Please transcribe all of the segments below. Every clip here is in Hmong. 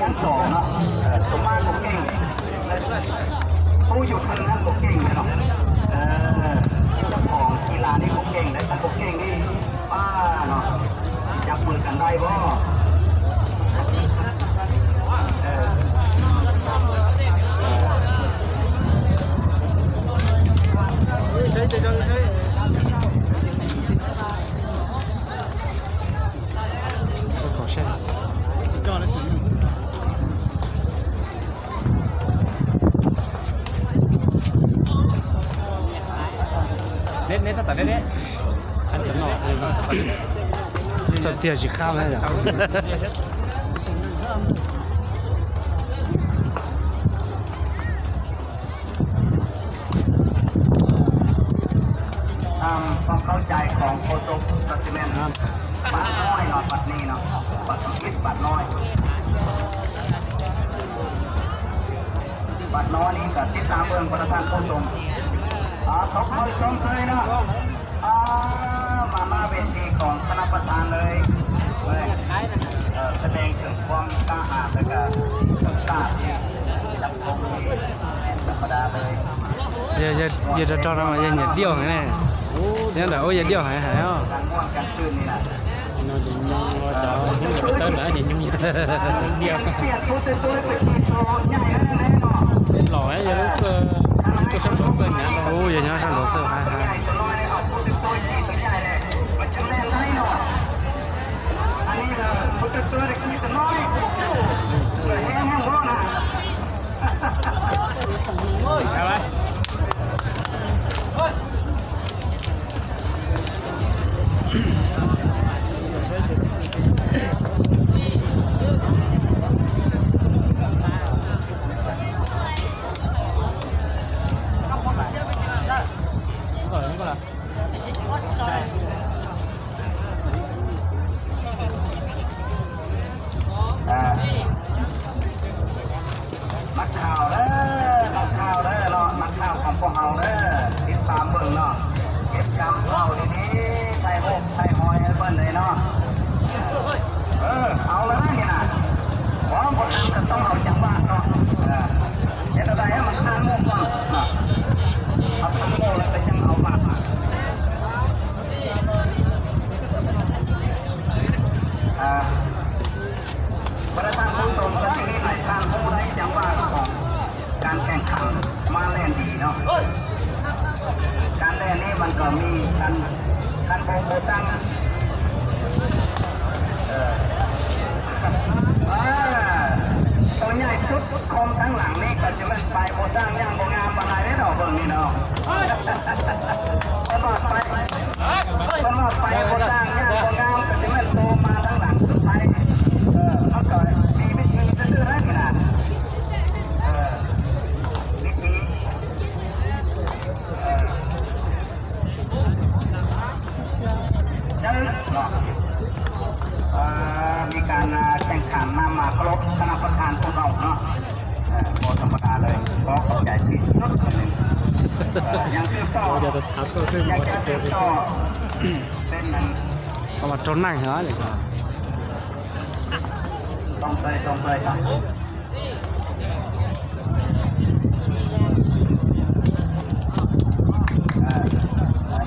Cov xom no, tus mab kuj keej, pub yus pheej nab kuj keej no. Cov khoom kis las ni kuj keej, lawv tag kuj keej li. Pab no, cas pw kas ntais pom. Txog tiag tsis qab na yom. Tsom khaub cai khoom photo specimen, bad noj no, bad ni no, bad ib, bad noj. Bad noj ni kom tib tam npawg pab thaj pub tus. Tau pawg txoob ntxwg no, mas mab ves tsis khoom thaj nab pab thaj lawm. Kab deej tseem kuam kab has tawm kas tawm tas tsis dab phoom li, tam pab dab lawm. Yawg rog rog no mas yawg nyiam diauj heev ne. Nyob ntawm ub yawg diauj heev heev os. Ub, yawg nyob sab nraud xwb. Nab khau lawm, nab khau lawm los nab khau khoom pub haus lawm, tib pab npawg no, ces cam haus li ni, thaij hauv thaij hauv npawg ntawd no. Haus lawm ni na, ua npua tas kom tau haus cam vaj no. Ces rau tas mas qhab muaj pam, qhab muaj lawm peb ceeb haus vaj. Pab thaj pub tus koj tsis ib maim thaj pub lawm cam vaj khoom, kas kheem kham mab leej dim no. Kas leej ni mas kom mi kham npau npau tag. Tus nyaij tub khoo tag lam ni kom tsis meej pais npau tag nyaaj npau ngaa npau nai deb no npawg ni no. Koj noj pais npau tag nyaaj npau ngaa kom tsis meej tu mas tag lam tub pais. Koj kom tsis meej twg twg na. Li kas kheem kham na mas koj lub thaj nab pab thaj pub haus no. Npau thaj pab thaj lawm, koj kom cai tsis tub. Yeej twb toj, yeej twb toj, peb neeg, koj mas raug neeg heev li ko. Too nplawg too nplawg tag.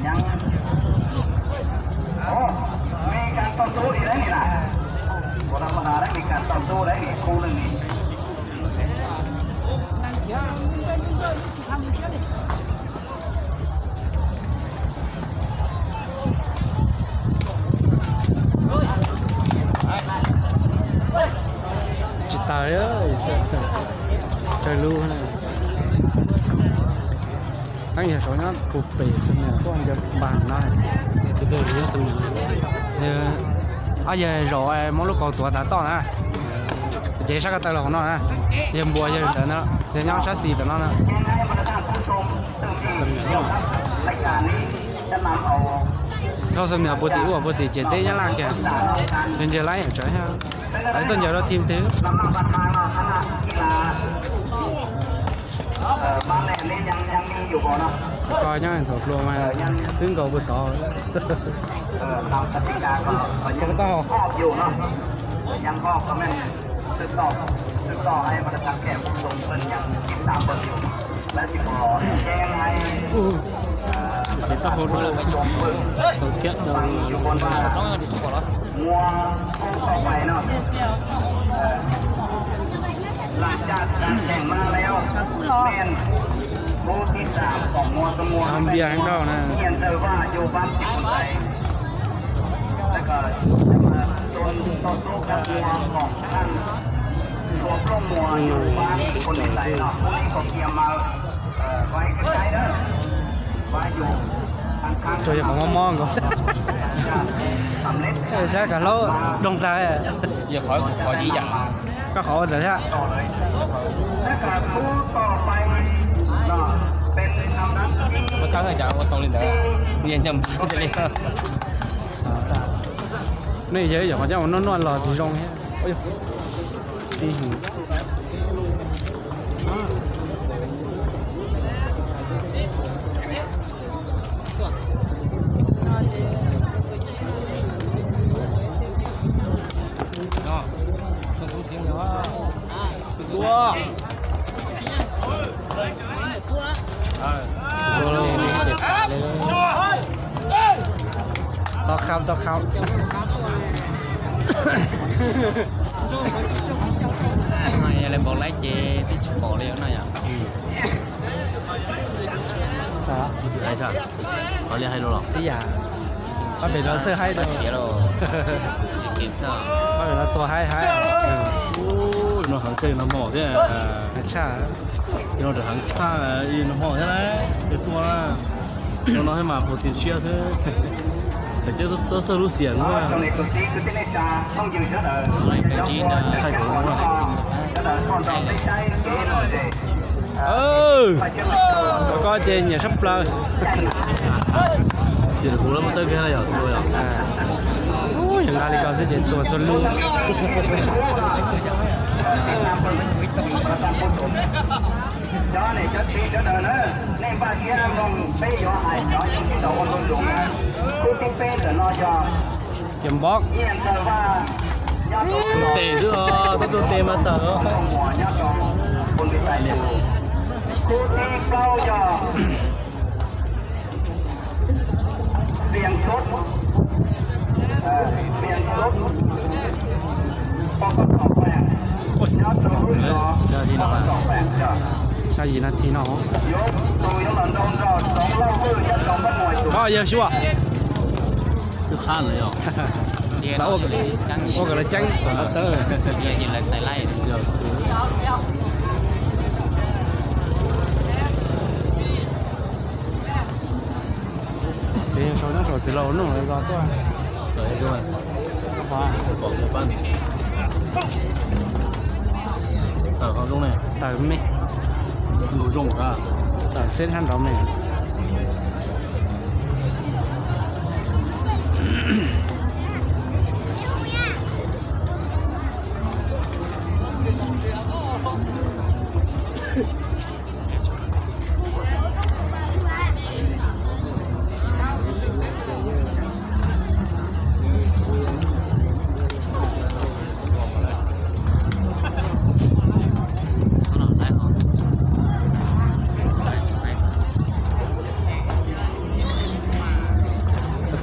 Nyeeb, o, Mes Kas tau ntub li lawm ni na. Ua tau ntau lawm, Mes Kas tau ntub lawm ni, kub lawm ni. Tsis tas li, raws lub na. Tab yog saum nyob puag pem xwb na, tuaj ncaws npag no. Ob yawg zaum muab lub kaus tuav tav toj na. Ces sab ko taw los hauv no na. Yawg npua yawg ntawd na, yawg nyob sab xis tom no na. Dhau xwb niam puag tim ub puag tim ciam teb Nyab Laj kiag. Yawg ncaws laib tsawv, tuaj ncaws rau team twg. Koj nyob thaum hluas mas twb nkaus puag tod. Tau. Tus tau hauv no tau kiab rau. Npias heev dhau na. Tsuas yog qhov mob mob nkaus. Saib kav hlaub doog tag. Koj qhov ua ntawd thiab. Nej yawg yog qhov coj ua nuaj nuaj los tsis zoo thiab. Tib Tau kham, tau kham. Yog li npaum laib ces twb tsis pom li no yom. Qhov li hais lus los ib yam, pab pem no xwb haib, pab pem no tua haib haib. No heev tshaj no hmo thiab. Heev tshaj. No heev tshaj, no hmo thiab na, tua no thiab mas puas txiv tshiab xwb. Txawj lub xiam no. Thaij kuv no. Koj ces nyiam sab plaws. Ces kuv lawv mus tawb kiag yom, tus yom. Yog nqa li ko xwb ces tua txhua lub. Ces npob. Tus tes xwb, tus tes mas tawm. Sab yim nas this no. Pab yawg xyuas. Ua kom lawv ceeb tom no tawb. Ces yog sau nyob saum txiv laus noj los ko tuaj. Tawm me. Tawm xeb sab nraud me.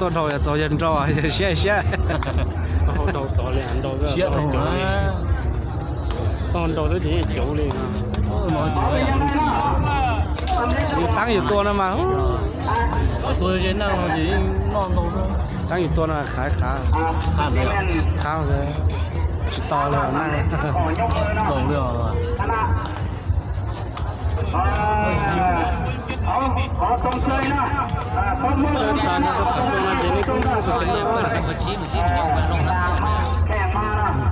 Tuaj dhau yog txaus yawg nrau, yawg siab siab. Tau nrau xwb ces yeej cauv li. Yus taab yus tua no mas. Taab yus tua no khav khav. Khav, tsis tau li na. Xawb tas no rau qhov tuaj no ces nej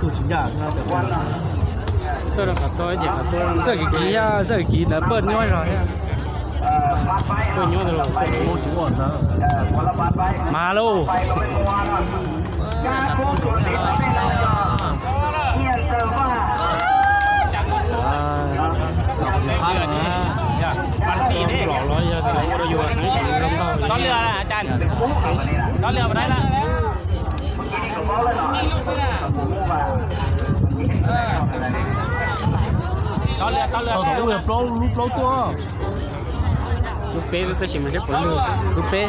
kuj xav noj na. Xawb rau qhov tuaj ces qhov tuaj xawb kiv kiv thiab, xawb kiv ntawd paj nyuab zog thiab. Paj nyuab ntawd los xawb kiv. Mas lauj. Tau thaum ub yog plaub, lub plaub tuaj. Lub peb tab sis mas seb puas lwg, lub peb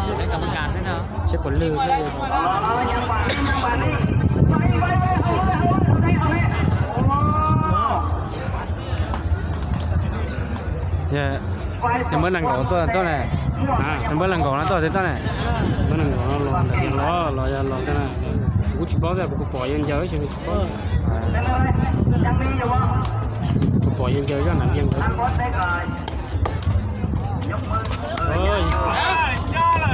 seb puas lwg xwb. Yog muab nees nkaum tuaj tuaj ne, yog muab nees nkaum no tuaj tsis tuaj ne, muab nees nkaum no los los los yog los tuaj na. Kuv tsis paub tias kuv pom yawg ncaws tsis tsis paub. Kuv pom yawg ncaws zoj nram Vias nkawd.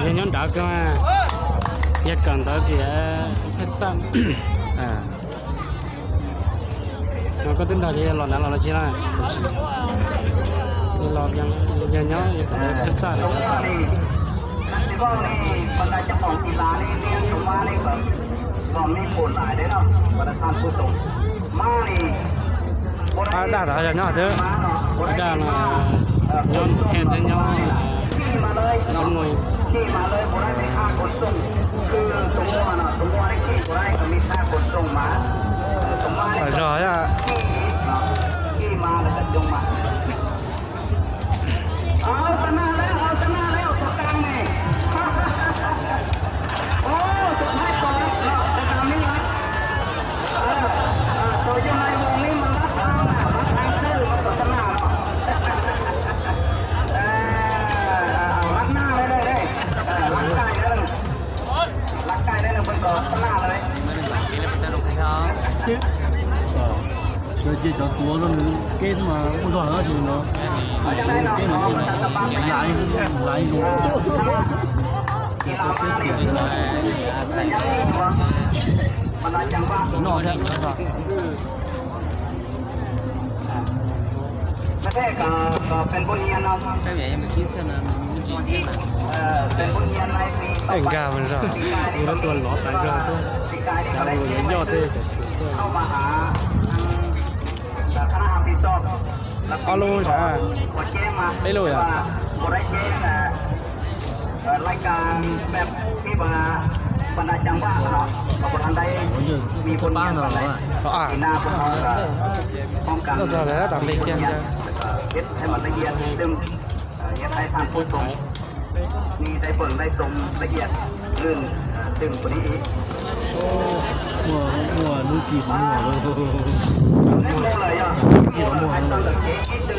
Yog nyob nrad kawg mas, yog kawm ntawv tias phej xaj. No koj twb nrog ces yog los nrad los los tsis na. Yog nyob yog kawm ntawv phej xaj. Daj rov yog nyob twb, daj no nyob phem thiab nyob, nyob mus. Zog Ces cov tuav no nws keb mas muaj zog heev no, keb no laiv zoo. Nkag mas zog, ua lub tuaj lov tas zog xwb. Cov yuav yoj tej cov tshuav tuaj. Ob lub sav, peb lub yom. Koj txog lawm tam pem kiag ntag. Muaj, muaj hnub ci qhov muag lawm. Ci qhov muag. Tab tus no hav nyuj kawg thiab.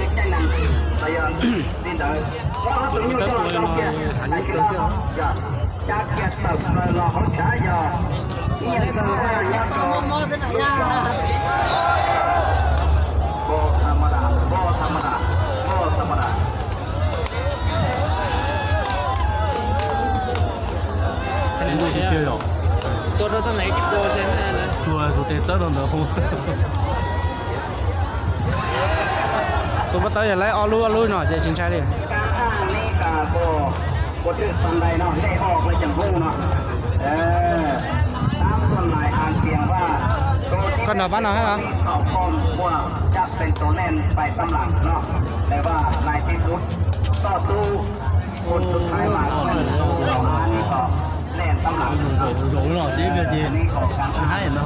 Tus pab tawb yog laib ob lub ob lub no ces tsis ntshai li. Koj nrog pab no hab los? Zoo no ces tsis haib no.